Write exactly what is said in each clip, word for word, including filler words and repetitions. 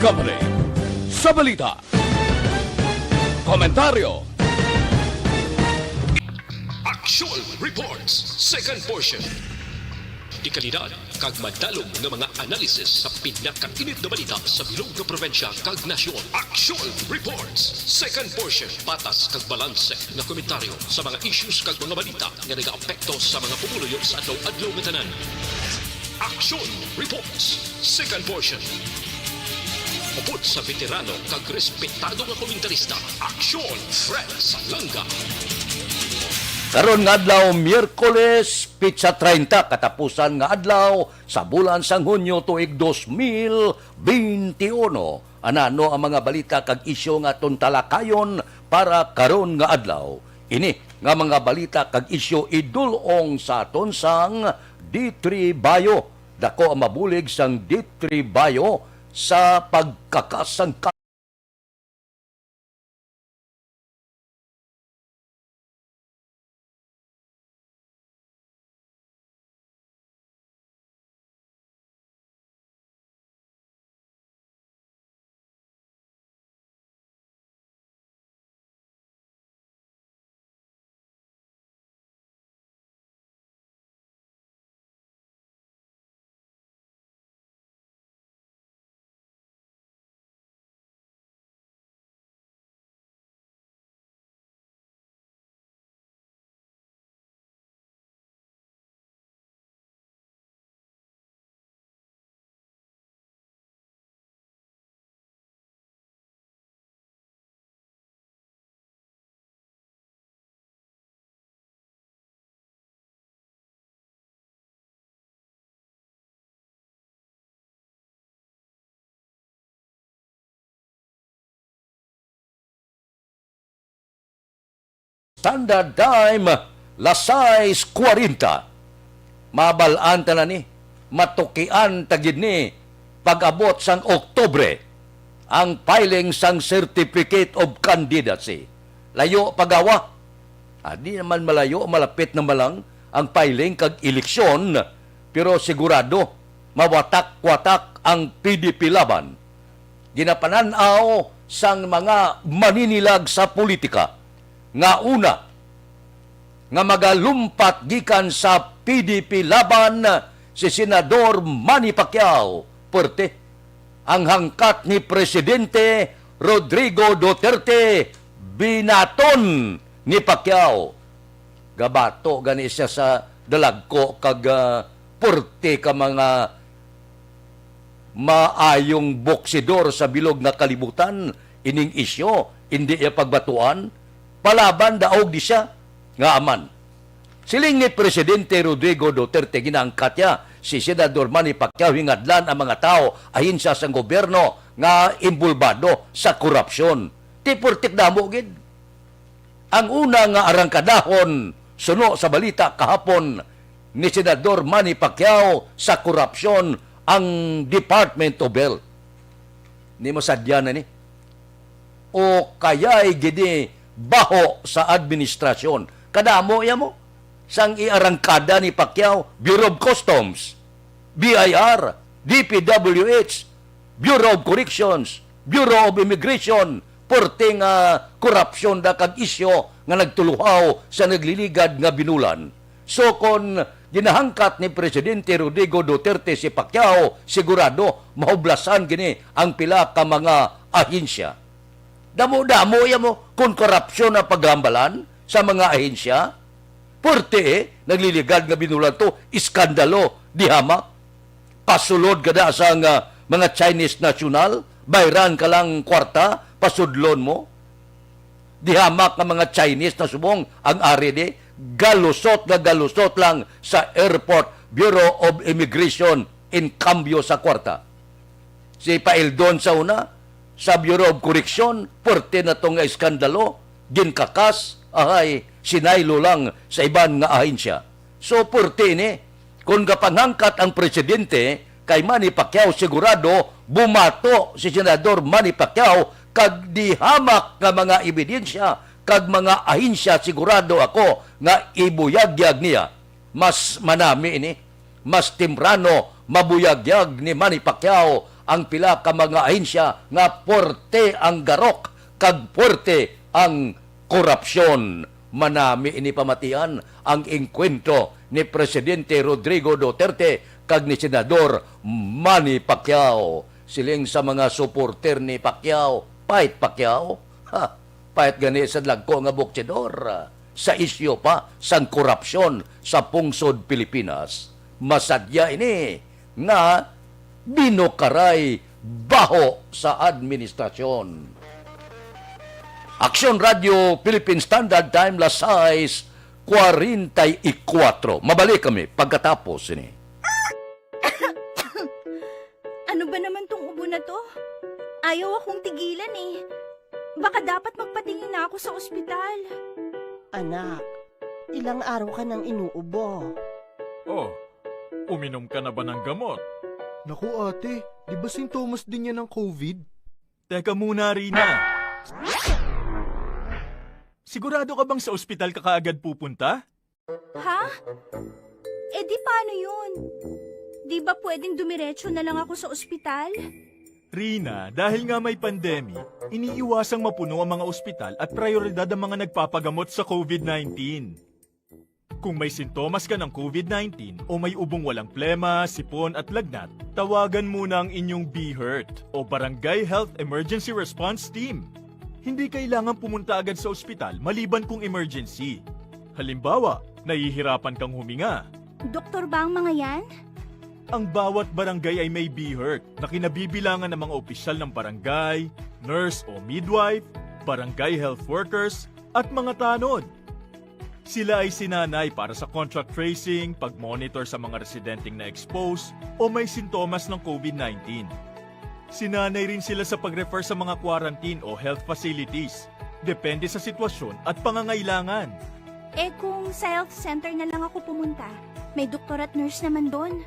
Company. Sa balita, komentaryo, Action Reports, second portion. Dekalidad kag madalom nga mga analysis sa pinakainit nga balita sa bilog nga probinsya kag nasyon. Action Reports, second portion. Patas kag balanse nga komentaryo sa mga issues kag mga balita nga nagaapekto sa mga pumuluyo sa adlaw-adlaw nga tanan. Action Reports, second portion. Upod sa veterano kag respetado nga komentarista, Action Fred Salanga. Karon nga adlaw, Miyerkules, petsa treinta, katapusan nga adlaw sa bulan sang Hunyo tuig dos mil beintiuno. Anano ang mga balita kag isyu nga aton talakayon para karon nga adlaw? Ini nga mga balita kag isyu idul-ong sa aton sang D three Bio. Dako ang mabulig sang D three Bio sa pagkakasangka. Standard Time, las sais kuwarenta. Mabal-an ta na ni, matukian ta gid ni pag-abot sang Oktubre ang filing sang Certificate of Candidacy. Layo pa gawa. Ah, di naman malayo, malapit na man lang ang filing kag eleksyon, pero sigurado mawatak-watak ang P D P Laban. Ginapanan-aw sang mga maninilag sa politika nga una nga magalumpat gikan sa P D P Laban si Senador Manny Pacquiao, puwerte ang hangkat ni Presidente Rodrigo Duterte, binaton ni Pacquiao. Gabato gani siya sa dalagko kag, ah, puwerte ka mga maayong boksidor sa bilog nga kalibutan ining isyu, indi iya pagbatuan, palaban daog di siya nga aman. Siling ni Presidente Rodrigo Duterte, ginahangkat niya si Senador Manny Pacquiao hingadlan ang mga tawo, ahensya sang gobyerno nga inbolbado sa korupsyon. Ti puwerte kag damo gid. Ang una nga arangkadahon, suno sa balita kahapon, ni Senador Manny Pacquiao sa korupsyon ang Department of Health. Ni masadya na ni. O kaya'y gid ni baho sa administrasyon. Kadamo ya mo. Sang iarangkada ni Pacquiao, Bureau of Customs, B I R, D P W H, Bureau of Corrections, Bureau of Immigration, puwerte nga korupsyon da kag isyu nga nagtuluhaw sa nagliligad nga binulan. So, kon ginahangkat ni Presidente Rodrigo Duterte si Pacquiao, sigurado mahuplasan gini ang pila ka mga ahensya. Damo-damo ya mo kon korupsyon ang paghambalan sa mga ahensya. Puwerte, eh, nagliligad nga binulan to, iskandalo, dihamak. Pasulod ka da sang, ah, mga Chinese national, bayran ka lang kwarta, pasudlon mo. Dihamak nga mga Chinese na subong ang ari di, galusot nga galusot lang sa airport, Bureau of Immigration, in cambio sa kwarta. Si Paeldon sa una, sa Bureau of Correction, puwerte na to nga iskandalo, ginkakas, ahay, sinaylo lang sa iban nga ahensya. So, puwerte ini. Kon gapanghangkat ang presidente kay Manny Pacquiao, sigurado bumato si Senador Manny Pacquiao kag dihamak nga mga ebidensya kag mga ahensya, sigurado ako nga ibuyagyag niya. Mas manami ini. Mas temprano mabuyagyag ni Manny Pacquiao ang pila ka mga ahensya nga puwerte ang garok kag puwerte ang korupsyon. Manami ini pamatian ang engkwentro ni Presidente Rodrigo Duterte kag ni Senador Manny Pacquiao. Siling sa mga suporter ni Pacquiao, "Pait, Pacquiao, ha, pait gani sa dagko nga boksidor." Sa isyu pa sang korupsyon sa pungsod Pilipinas, masadya ini nga binukaray baho sa administrasyon. Aksyon Radio Philippine Standard Time, las sais cuarenta y cuatro. Mabalik kami pagkatapos sini. Ano ba naman tong ubo na to? Ayaw akong tigilan eh. Baka dapat magpatingin na ako sa ospital. Anak, ilang araw ka nang inuubo. Oh, uminom ka na ba ng gamot? Naku ate, di ba sintomas din yan ng COVID? Teka muna, Rina. Sigurado ka bang sa ospital ka kaagad pupunta? Ha? Eh di paano yun? Di ba pwedeng dumiretso na lang ako sa ospital? Rina, dahil nga may pandemic, iniiwasang mapuno ang mga ospital at prioridad ang mga nagpapagamot sa COVID nineteen. Kung may sintomas ka ng COVID nineteen o may ubong walang plema, sipon at lagnat, tawagan muna ang inyong BHERT o Barangay Health Emergency Response Team. Hindi kailangan pumunta agad sa ospital maliban kung emergency. Halimbawa, nahihirapan kang huminga. Doktor ba ang mga yan? Ang bawat barangay ay may BHERT na kinabibilangan ng mga opisyal ng barangay, nurse o midwife, barangay health workers, at mga tanod. Sila ay sinanay para sa contact tracing, pag-monitor sa mga residenteng na-expose o may sintomas ng COVID nineteen. Sinanay rin sila sa pag-refer sa mga quarantine o health facilities, depende sa sitwasyon at pangangailangan. Eh kung sa health center na lang ako pumunta, may doktor at nurse naman doon.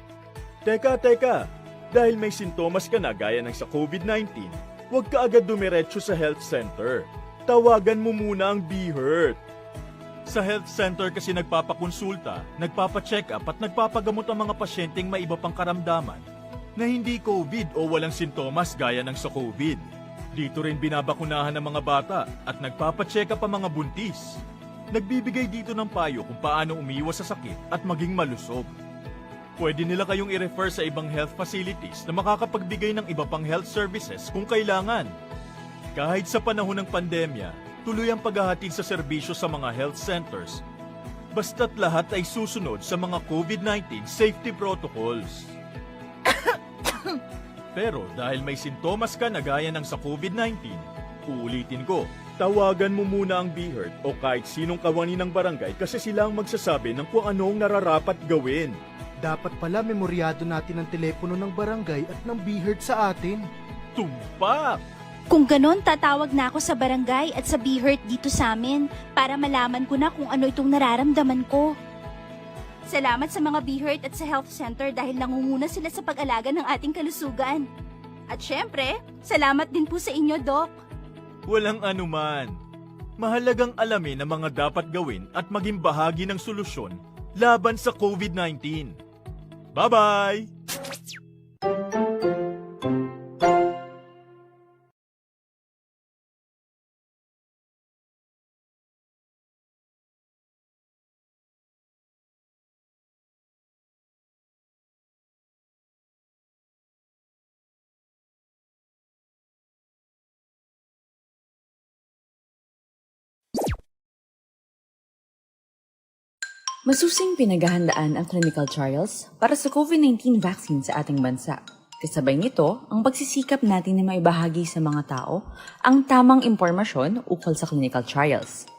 Teka, teka! Dahil may sintomas ka na gaya ng sa COVID nineteen, huwag ka agad dumiretso sa health center. Tawagan mo muna ang BHERT. Sa health center kasi nagpapakonsulta, nagpapacheck-up at nagpapagamot ang mga pasyenteng may iba pang karamdaman na hindi COVID o walang sintomas gaya ng sa COVID. Dito rin binabakunahan ang mga bata at nagpapacheck-up ang mga buntis. Nagbibigay dito ng payo kung paano umiwas sa sakit at maging malusog. Pwede nila kayong i-refer sa ibang health facilities na makakapagbigay ng iba pang health services kung kailangan. Kahit sa panahon ng pandemya, tuloy ang paghahatid sa serbisyo sa mga health centers, basta't lahat ay susunod sa mga COVID nineteen safety protocols. Pero dahil may sintomas ka na gaya ng sa COVID nineteen, uulitin ko, tawagan mo muna ang BHERT o kahit sinong kawani ng barangay kasi sila ang magsasabi ng kung ano ang nararapat gawin. Dapat pala memoryado natin ang telepono ng barangay at ng BHERT sa atin. Tumpak! Kung ganon, tatawag na ako sa barangay at sa BHERT dito sa amin para malaman ko na kung ano itong nararamdaman ko. Salamat sa mga BHERT at sa health center dahil nangunguna sila sa pag-alaga ng ating kalusugan. At syempre, salamat din po sa inyo, Doc. Walang anuman. Mahalagang alamin ang mga dapat gawin at maging bahagi ng solusyon laban sa COVID nineteen. Bye-bye! Masusing pinaghahandaan ang clinical trials para sa COVID nineteen vaccine sa ating bansa. Kasabay nito, ang pagsisikap natin na maibahagi sa mga tao ang tamang impormasyon ukol sa clinical trials.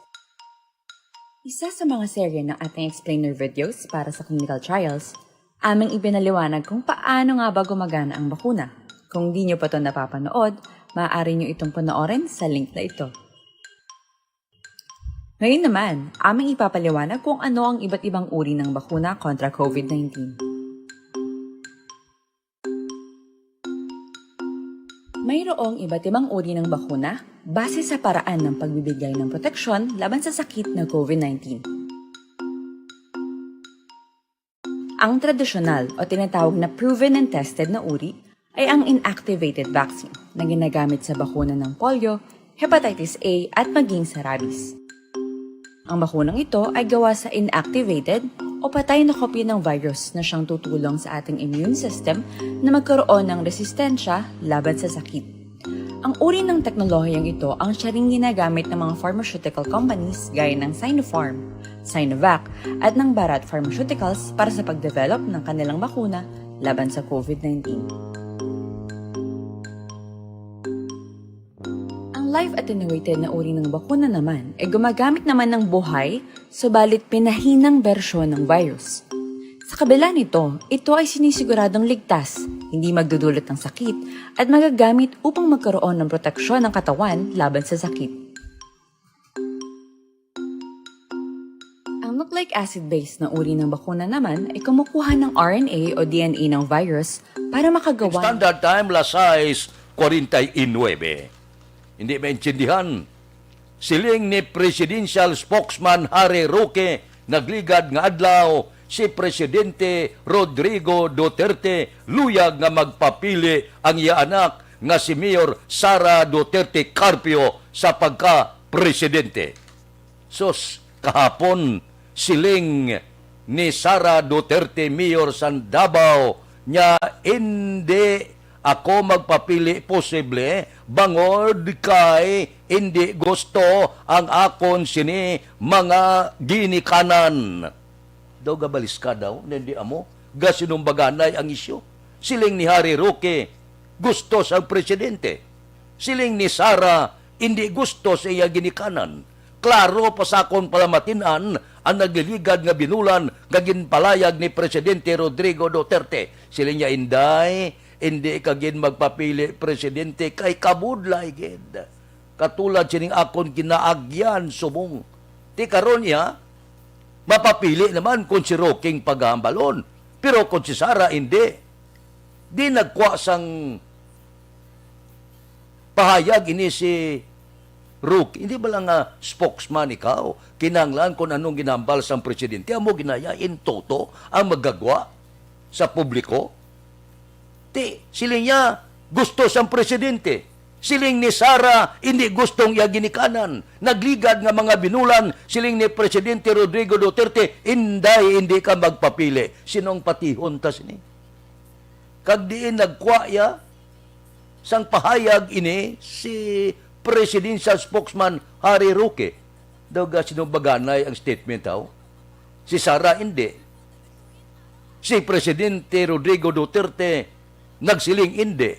Isa sa mga serye ng ating explainer videos para sa clinical trials, aming ipinaliwanag kung paano nga ba gumagana ang bakuna. Kung di nyo pa ito napapanood, maaari nyo itong panoorin sa link na ito. Ngayon naman, aming ipapaliwanag kung ano ang iba't ibang uri ng bakuna kontra COVID nineteen. Mayroong iba't ibang uri ng bakuna base sa paraan ng pagbibigay ng proteksyon laban sa sakit na COVID nineteen. Ang tradisyonal o tinatawag na proven and tested na uri ay ang inactivated vaccine na ginagamit sa bakuna ng polio, hepatitis A at maging sa rabies. Ang bakunang ito ay gawa sa inactivated o patay na kopya ng virus na siyang tutulong sa ating immune system na magkaroon ng resistensya laban sa sakit. Ang uri ng teknolohiyang ito ang siya ring ginagamit ng mga pharmaceutical companies gaya ng Sinopharm, Sinovac, at ng Bharat Pharmaceuticals para sa pagdevelop ng kanilang bakuna laban sa COVID nineteen. Ang live attenuated na uri ng bakuna naman ay gumagamit naman ng buhay, subalit pinahinang bersyon ng virus. Sa kabila nito, ito ay sinisiguradong ligtas, hindi magdudulot ng sakit, at magagamit upang magkaroon ng proteksyon ng katawan laban sa sakit. Ang nucleic acid-based na uri ng bakuna naman ay kumukuha ng R N A o D N A ng virus para makagawa ng Standard Time, las sais cuarenta y nueve. Hindi maintindihan. Siling ni Presidential Spokesman Harry Roque, nagligad nga adlaw, si Presidente Rodrigo Duterte luyag nga magpapili ang iya anak nga si Mayor Sara Duterte Carpio sa pagka-presidente. Sus, kahapon, siling ni Sara Duterte, Mayor sang Davao, niya, "Indi ako magpapili posible, bangod kay indi gusto ang akon sini mga ginikanan." Daw gabalis ka daw, nga indi amo, gasinumbaganay ang isyu. Siling ni Harry Roque, gusto sang presidente. Siling ni Sara, indi gusto sa iya ginikanan. Klaro pa sa akon palamatin-an ang nagliligad nga binulan nga ginpalayag ni Presidente Rodrigo Duterte. Siling niya, "Inday, indi ka gid magpapili, Presidente, kay kabudlay gid. Katulad sining akon ginaagyan subong." Ti karon iya, mapapili naman kung si Roque ang paghambalon. Pero kung si Sara, indi. Di nagkuha sang pahayag ini si Roque. Hindi ba lang nga spokesman ikaw? Kinahanglan kung anong ginhambal sang presidente, amo ginaya in toto ang magagwa sa publiko? Ti, siling niya, gusto sang presidente. Siling ni Sara, hindi gustong iya ginikanan. Nagligad nga mga binulan, siling ni Presidente Rodrigo Duterte, "Inday, hindi ka magpapili." Sinong patihon ta sini? Kag diin nagkuha iya sang pahayag ini si presidential spokesman Harry Roque. Daw ga sinumbaganay ang statement, haw? Si Sara, hindi. Si Presidente Rodrigo Duterte nagsiling, "Indi."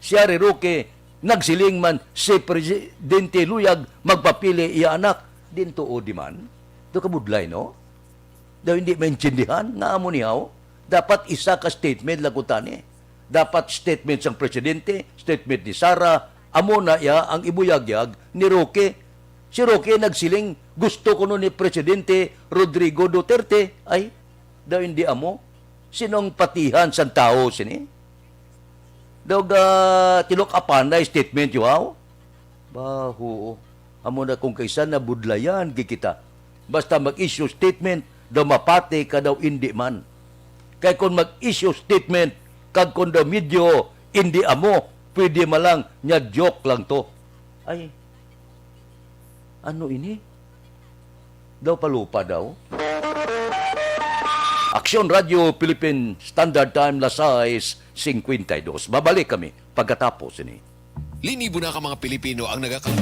Si Harry Roque nagsiling man, "Si Presidente luyag magpapili iya anak." Din tuod di man. Do kabudlay, no? Daw hindi maintindihan nga amo ni, haw? Dapat isa ka statement lang kuntani. Dapat statement sang presidente, statement ni Sara, amo na iya ang ibuyagyag ni Roque. Si Roque nagsiling, "Gusto kuno ni Presidente Rodrigo Duterte." Ay, daw hindi amo. Sinong patihan sang tawo sini? Daw ga tilok apanay statement, yo, haw? Baho. Amo na kung kaysa nabudlayan gid kita. Basta mag-issue statement, daw mapati ka daw indi man. Kay kung mag-issue statement, kag kung daw medyo indi amo, pwede man lang niya joke lang to. Ay, ano ini? Daw palupa daw? Aksyon Radio Philippine Standard Time, las sais cincuenta y dos. Babalik kami pagkatapos ini. Linibo na ka mga Pilipino ang nagaka-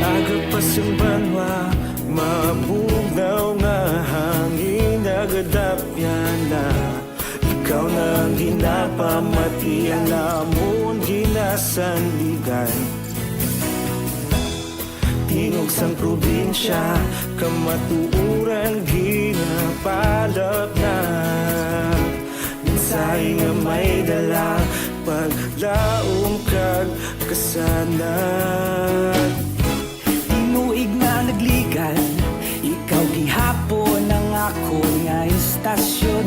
Aga pa sang banwa, mabugnaw nga hangin nagadapyan na. Ikaw na ang ginapamati, ang amon ginasandigan. Tingog sang probinsya, kamatuoran ginapalapnag. Mensahe nga may dala, paglaom kag kasanag. Tinuig nga nagligad, ikaw gihapon ang akon nga istasyon.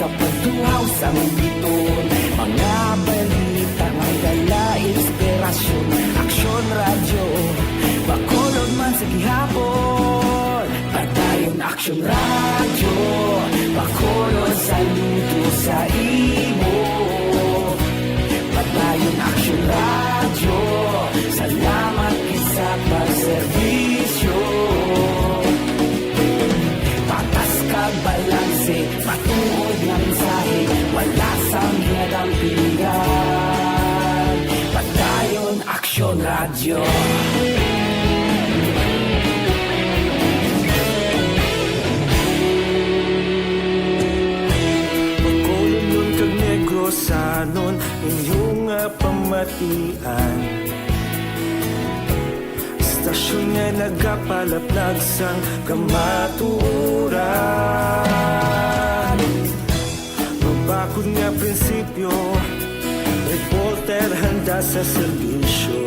Pagtuhaw sa Bukidnon, mga balita nga may dala inspirasyon. Aksyon Radyo, Bacolod man sa gihapon. Padayon Aksyon Radyo, Bacolod saludo sa imo. Padayon Aksyon Radyo, salamat gid sa pagserbisyo. Patas kag balanse, matuod nga mensahe, wala sang ginadampigan. Padayon Aksyon Radyo. Bacolodnon kag Negrosanon, inyo nga pamatian. Istasyon nga nagapalaplag sang kamatuoran. Mabakod nga prinsipyo, reporter handa sa serbisyo.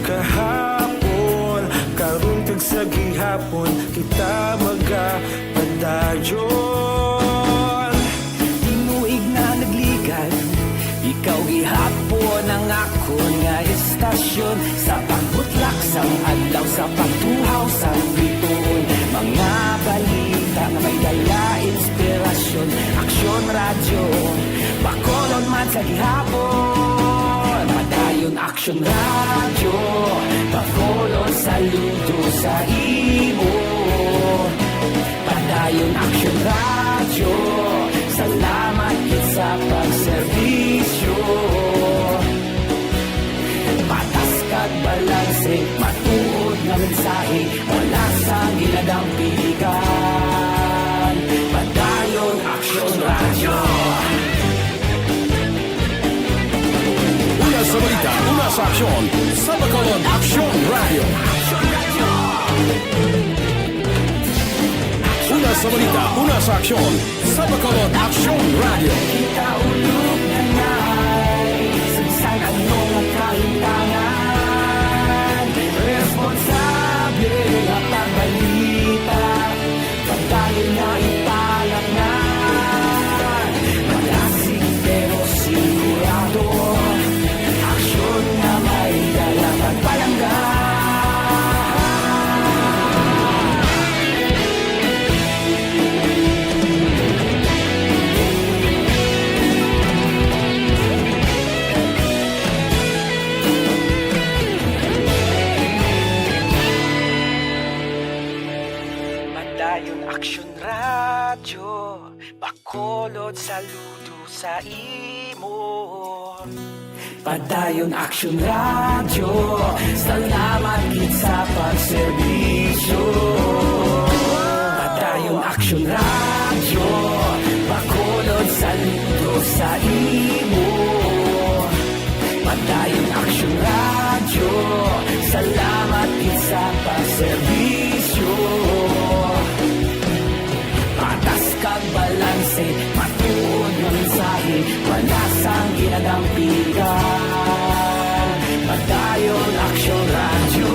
Kahapon, karon kag sa gihapon, kita magapadayon. Tinuig na nagligad, ikaw gihapon ang akon nga istasyon. Sa pagbutlak sang adlaw, sa pagtuhaw sang bituon, mga balita nga may dala inspirasyon. Aksyon Radyo, Bacolod man sa gihapon. Padayon Aksyon Radyo, Bacolod saludo sa imo. Padayon Aksyon Radyo, salamat gid sa pagserbisyo. Patas kag balanse, matuod nga mensahe, wala sang ginadampigan. Padayon Aksyon Radyo. Una sa balita, una sa aksyon, sa Bacolod Aksyon Radyo. Una sa balita, una sa aksyon, sa Bacolod Aksyon Radyo. Kita ulog na na'y sagsag ano nga kahitangan. Responsable nga pagbalita, pagdali na ipalaknan. Malasig pero sigurado, aksyon nga may dala pagpalangga. Padayon Aksyon Radyo, Bacolod saludo sa imo. Padayon Aksyon Radyo, salamat gid sa pagserbisyo. Padayon Aksyon Radyo, Bacolod saludo sa imo. Padayon Aksyon Radyo, salamat gid sa pagserbisyo. Patas kag balanse, matuod nga mensahe, wala sang ginadampigan. Padayon Aksyon Radyo.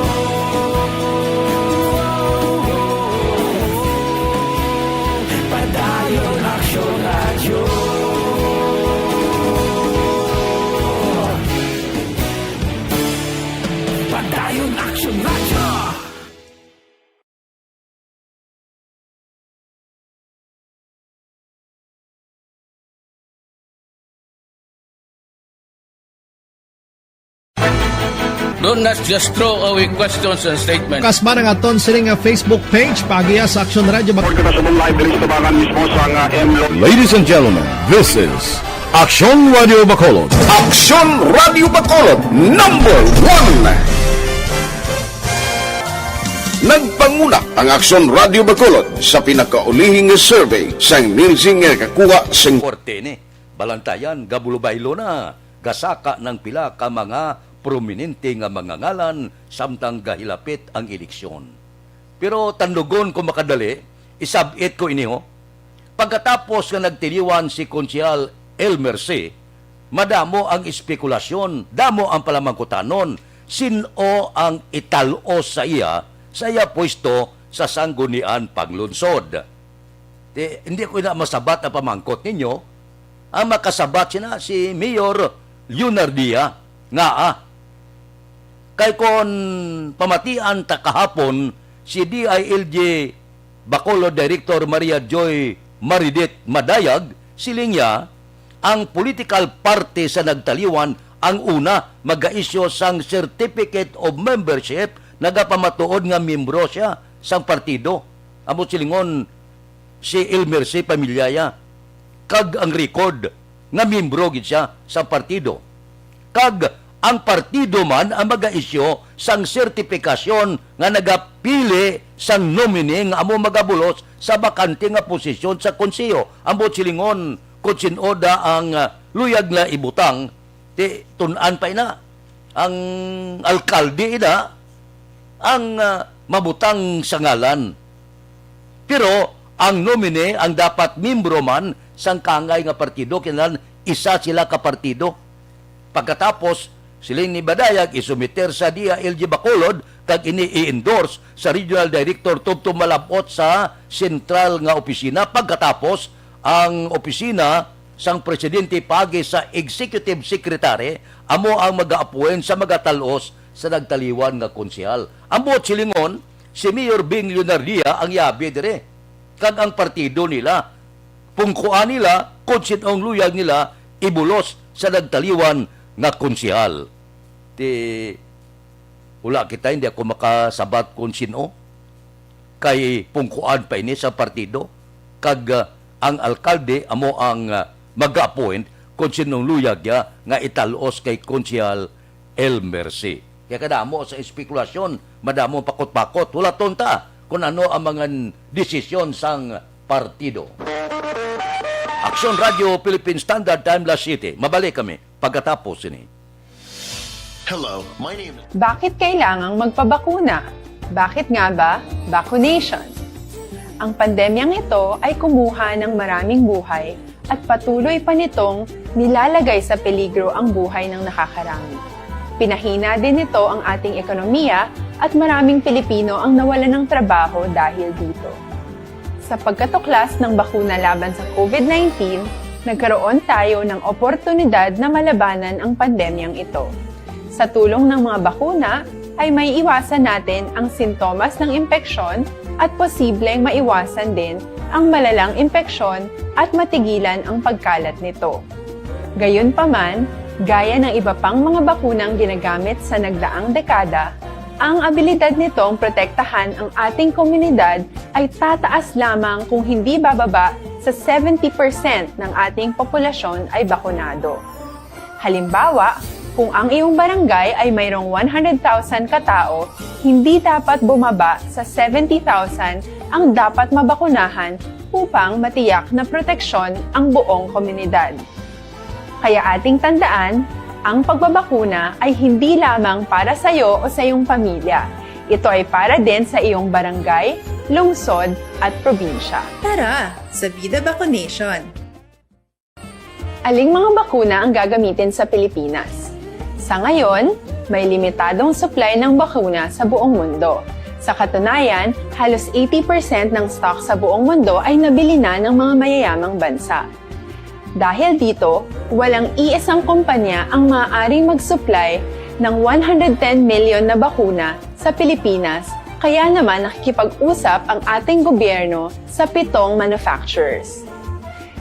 Padayon Aksyon Radyo. Padayon Aksyon Radyo. Do not just throw away questions and statements. Kas man ang aton sining nga Facebook page, paagiha sa Aksyon Radyo Bac- Report kita sa live diri sa tubangan mismo sa nga M Lo- Ladies and gentlemen, this is Aksyon Radyo Bacolod. Aksyon Radyo Bacolod, number one. Nagpanguna ang Aksyon Radyo Bacolod sa pinakaulihi nga survey sang Nielsen nga nakakuha sing Korte ni Balantayan, gabulubaylo na, gasaka ng pila ka mga prominente nga mga ngalan samtang gahilapit ang eleksyon. Pero tandugon ko makadali, isab-it ko ini, ho. Pagkatapos nga nagtiliwan si Konsehal Elmer C, madamo ang espekulasyon, damo ang palamangkutanon, sin-o ang ital-os sa iya, sa iya pwesto sa Sangguniang Panglungsod. Di, hindi ko na masabat ang pamangkot ninyo. Ang makasabat sina si Mayor Leonardia. Nga, ah, kay kon pamatian ta kahapon si D I L G Bacolod Director Maria Joy Maridit Madayag, siling niya, ang political party sa Nagtaliwan ang una mag-isyu sang Certificate of Membership, nagapamatuod nga miyembro siya sang partido. Amo silingon, si Elmer C. Pamilyaya, kag ang record nga miyembro gid siya sa partido. Kag ang partido man ang mag-isyu sang sertifikasyon nga nagapili sang nominee nga amo magabulos sa bakante nga posisyon sa konseho. Ang buot silingon, kung sin-o da ang, ah, luyag na ibutang, ti tun-an pa ina. Ang alkalde ina ang, ah, mabutang sa ngalan. Pero ang nominee ang dapat miyembro man sang kaangay nga partido, kinahanglan isa sila ka partido. Pagkatapos, siling ni Madayag, isumiter sa D I L G Bacolod kag ini i-endorse sa Regional Director tubtob malab-ot sa sentral nga opisina. Pagkatapos, ang opisina sang presidente paagi sa executive secretary amo ang mag-a-appoint sa magatal-os sa Nagtaliwan nga konsehal. Ang buot silingon, si Mayor Bing Leonardia ang yabi diri, kag ang partido nila. Pungkuan nila kon sin-ong luyag nila ibulos sa Nagtaliwan nga konsehal. Ti, wala kita, hindi ako makasabat kon sin-o. Kay pungkuan pa ini sa partido, kag, ah, ang alkalde amo ang, ah, mag-appoint kon sin-ong luyag niya nga ital-os kay Konsehal Elmer C. Kaya kadamo sa espekulasyon, madamo ang pakot-pakot, hulaton ta kon ano ang mga desisyon sang partido. Aksyon Radio Philippine Standard Time, Las Siete. Mabalik kami pagkatapos sini. Hello, my name is Bakit kailangang magpabakuna? Bakit nga ba vaccination? Ang pandemyang ito ay kumuha ng maraming buhay at patuloy pa nitong nilalagay sa peligro ang buhay ng nakakarami. Pinahina din nito ang ating ekonomiya at maraming Pilipino ang nawalan ng trabaho dahil dito. Sa pagkatuklas ng bakuna laban sa COVID nineteen, nagkaroon tayo ng oportunidad na malabanan ang pandemyang ito. Sa tulong ng mga bakuna, ay maiiwasan natin ang sintomas ng impeksyon at posibleng maiwasan din ang malalang impeksyon at matigilan ang pagkalat nito. Gayunpaman, gaya ng iba pang mga bakunang ginagamit sa nagdaang dekada, ang abilidad nitong protektahan ang ating komunidad ay tataas lamang kung hindi bababa sa seventy percent ng ating populasyon ay bakunado. Halimbawa, kung ang iyong barangay ay mayroong one hundred thousand katao, hindi dapat bumaba sa seventy thousand ang dapat mabakunahan upang matiyak na proteksyon ang buong komunidad. Kaya ating tandaan, ang pagbabakuna ay hindi lamang para sa iyo o sa iyong pamilya. Ito ay para din sa iyong barangay, lungsod, at probinsya. Tara sa Vida Vaccination! Aling mga bakuna ang gagamitin sa Pilipinas? Sa ngayon, may limitadong supply ng bakuna sa buong mundo. Sa katunayan, halos eighty percent ng stock sa buong mundo ay nabili na ng mga mayayamang bansa. Dahil dito, walang iisang kumpanya ang maaaring mag-supply ng one hundred ten million na bakuna sa Pilipinas, kaya naman nakikipag-usap ang ating gobyerno sa pitong manufacturers.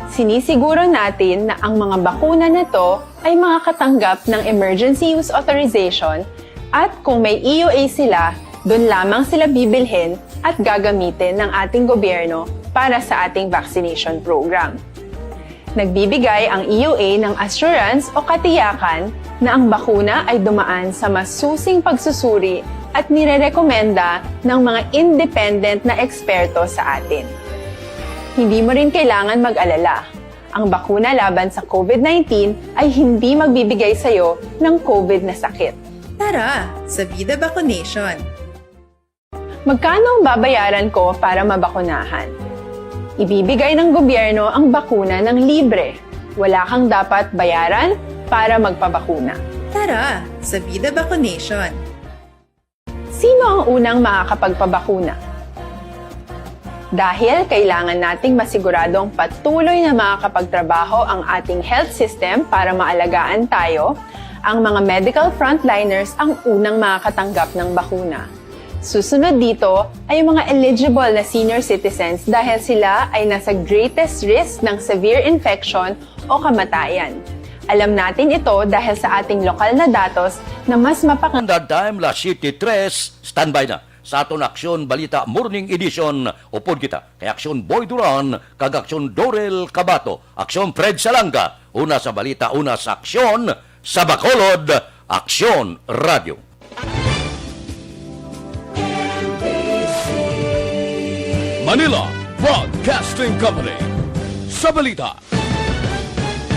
Sinisiguro natin na ang mga bakuna na to ay makakatanggap ng Emergency Use Authorization at kung may E U A sila, doon lamang sila bibilhin at gagamitin ng ating gobyerno para sa ating vaccination program. Nagbibigay ang E U A ng assurance o katiyakan na ang bakuna ay dumaan sa masusing pagsusuri at nirerekomenda ng mga independent na eksperto sa atin. Hindi mo rin kailangan mag-alala. Ang bakuna laban sa COVID nineteen ay hindi magbibigay sa iyo ng COVID na sakit. Tara sa Vida Vaccination! Magkano ang babayaran ko para mabakunahan? Ibibigay ng gobyerno ang bakuna ng libre. Wala kang dapat bayaran para magpabakuna. Tara sa Vida Vaccination! Sino ang unang makakapagpabakuna? Dahil kailangan nating masiguradong patuloy na makakapagtrabaho ang ating health system para maalagaan tayo, ang mga medical frontliners ang unang makakatanggap ng bakuna. Susunod dito ay yung mga eligible na senior citizens dahil sila ay nasa greatest risk ng severe infection o kamatayan. Alam natin ito dahil sa ating lokal na datos na mas mapaka- Standard Time, las siyete tres, standby na sa aton Aksyon Balita Morning Edition. Upod kita kay Aksyon Boy Duran kag Aksyon Dorel Cabato, Aksyon Fred Salanga, una sa balita, una sa aksyon, sa Bacolod, Aksyon Radio. Manila Broadcasting Company, sa balita.